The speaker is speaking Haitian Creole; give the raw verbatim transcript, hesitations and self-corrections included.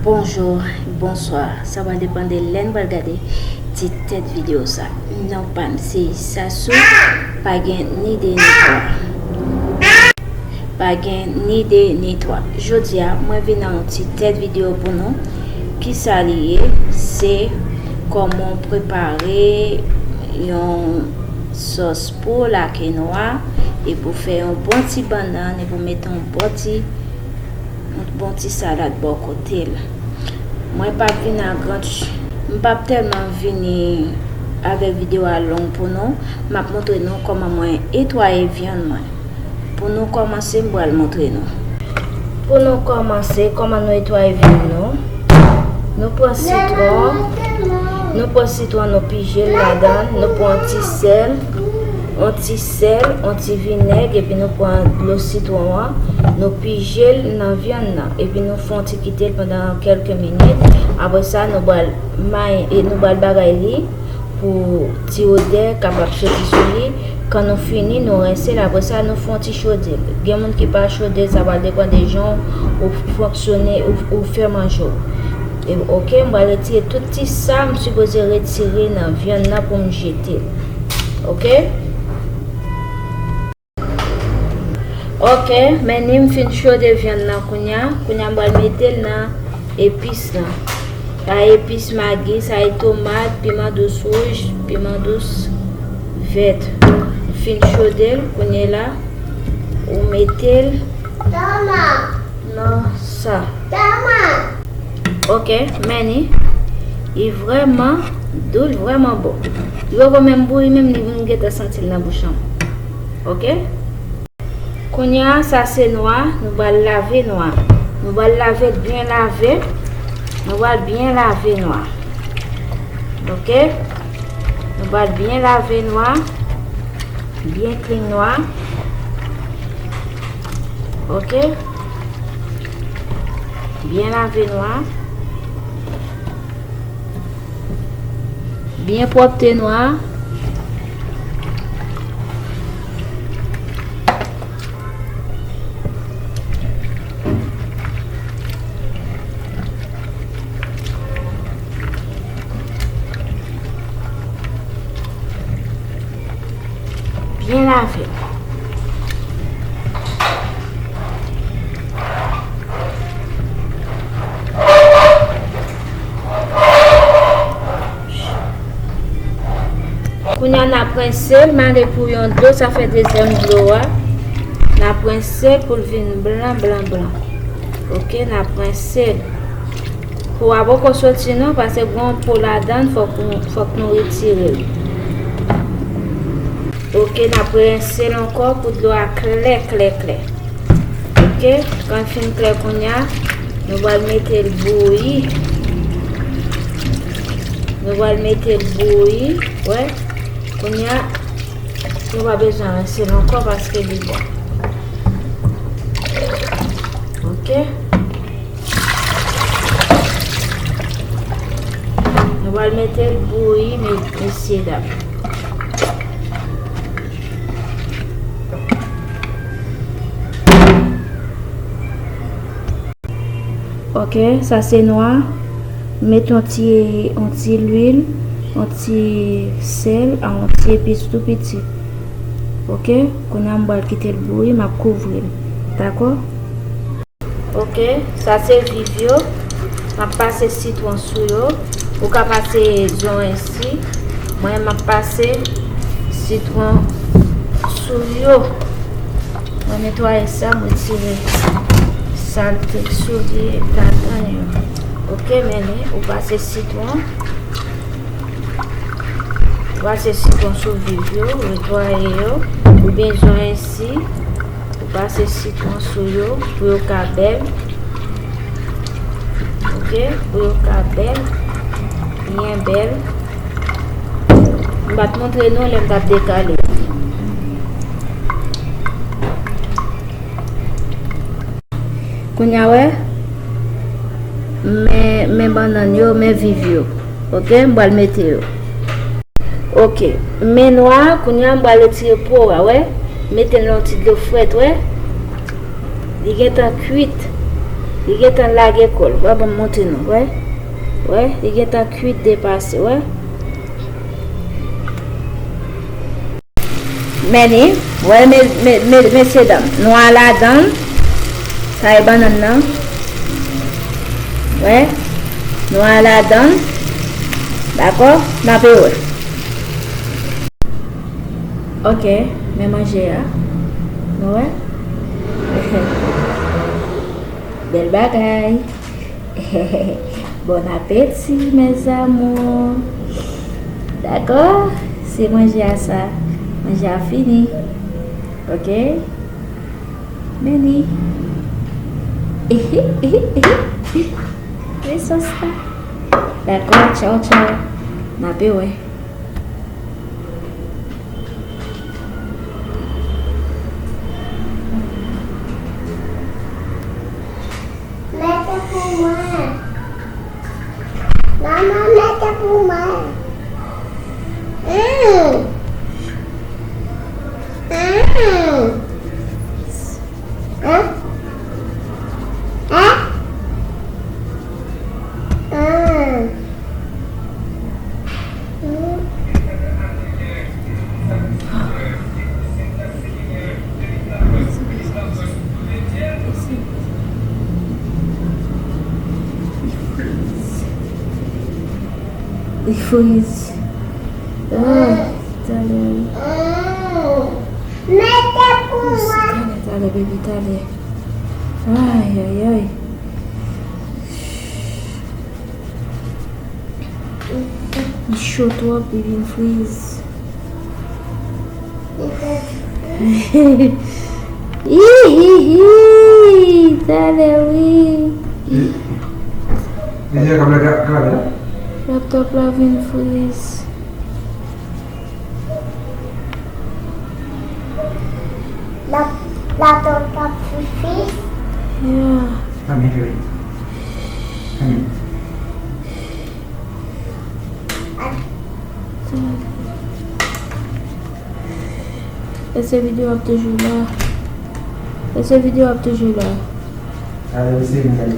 Bonjou, bonswa. Sa va depann de lè n pral gade ti tèt videyo sa. Non pa m se Sasou, pa gen ni de ni twa. Pa gen ni de ni twa. Jodi a, mwen vin nan yon ti tèt videyo pou nou. Kisa li ye? Se kòman w prepare yon sòs pou la quinoa, epi w fè yon bon ti bannann, epi w mete yon bon ti, yon bon ti salad bò kote l. Mwen p ap vin a gran ch-, m p ap tèlman vini avèk videyo a long pou nou. M ap montre nou kòman mwen netwaye vyann mwen. Pou nou kòmanse, m pral montre nou. Pou nou kòmanse, kòman nou netwaye vyann nou? Nou pran sitwon, nou pran sitwon, nou pije l ladan l, nou pran yon ti sèl, yon ti sèl, yon ti vinèg, epi nou pran dlo sitwon an, nou pije l nan vyann nan, epi nou fè yon ti kite l pandan kèlke minit. Apre sa, nou pral may-, e nou pral bagay li pou ti odè kapab soti sou li. Kan nou fini, nou rense l. Apre sa, nou fè yon ti chode l. Gen moun ki pa chode l, sa pral depann de jan ou fonksyone, ou, ou fè manje w. E, oke, m pral retire tout ti sa m sipoze retire nan vyann nan pou m jete l. Oke? Oke, men ni m fin chode vyann nan kounye a. Kounye a m pral mete l nan epis lan. Sa epis magi, sa e tomat, piman dous wouj, piman dous vèt. M fin chode l, kounye a la, ou mete l nan sa. Oke, men ni, li vrèman dous, vrèman bon. Li poko menm bouyi, menm li, m gentan santi l nan bouch an. Oke? Kounye a, sa se nwa, nou pral lave nwa. Nou pral lave l byen lave. Nou pral byen lave nwa. Oke? Nou pral byen lave nwa. Byen clean nwa. Oke? Byen lave nwa. Byen pwòpte nwa. Byen lave. Kounye a n ap rense l, m ale pou yon dlo, sa fè dezyèm dlo a. N ap rense l pou l vin blan, blan, blan. Oke, n ap rense l. Po a poko soti non, paske gen yon po ladan l, fòk nou, fòk nou retire l. Oke, n ap rense l ankò pou dlo a klè, klè, klè. Oke, kan l fin klè kounye a, nou pral mete l bouyi. Nou pral mete l bouyi, wè. Kounye a, nou pa bezwen rense l ankò paske li bon. Oke. Nou pral mete l bouyi, me-, mesye dam. Oke, sa se nwa. Met yon ti, yon ti lwil, yon ti sèl, ak yon ti epis tou piti. Oke, kounye a m pral kite l bouyi, m ap kouvri l. Dakò? Oke, sa se viv yo. M ap pase sitwon sou yo. Ou ka pase zoranj si. Mwen, m ap pase sitwon sou yo. Mwen netwaye sa, mwen retire salte k sou li ladan yo. Oke, men li, ou pase sitwon. Ou pase sitwon sou viv yo, ou netwaye yo. Ou bezwen si. Ou pase sitwon sou yo pou yo ka bèl. Oke, pou yo ka bèl. Byen bèl. M pa t montre nou lè m t ap dekale. Kounye a wè, men, men bannann yo, men viv yo. Oke, m pral mete yo. Oke, men nwa a, kounye a m pral retire po a, wè. Mete l nan yon ti dlo frèt, wè. Li gentan kwit. Li gentan lage kò l. Wè, ban m montre nou, wè. Wè, li gentan kwit depase, wè. Men li, wè, me-, me-, me-, mesye dam, nou al ladan l. Sa e bannann nan. Wè, nou al ladan l. Dakò? N ape wè. Ok, men manje a. Nou wè? Bèl bagay. Bon appétit, mes amours. Dakò? Se manje a sa. Manje a fini. Ok? Men li. Men sòs la. Dakò, tchaw, tchaw. N ape wè. Mete pou mwen. Manman, mete pou mwen. Mm. Mm. Hein? Hein? Mm. Li friz. Ah, talè. Mete pou mwen. Talè, talè, baby, talè. Ay, ay, ay. Li cho twòp, li vin friz. Hihihi, talè wi. Li, li di kamera, kamera la? Laptop la vin friz. La, laptop la vin friz? Yeah. Anmè, cheri. Anmè. Èske videyo ap toujou la? Èske videyo ap toujou la? Alò, se mwen.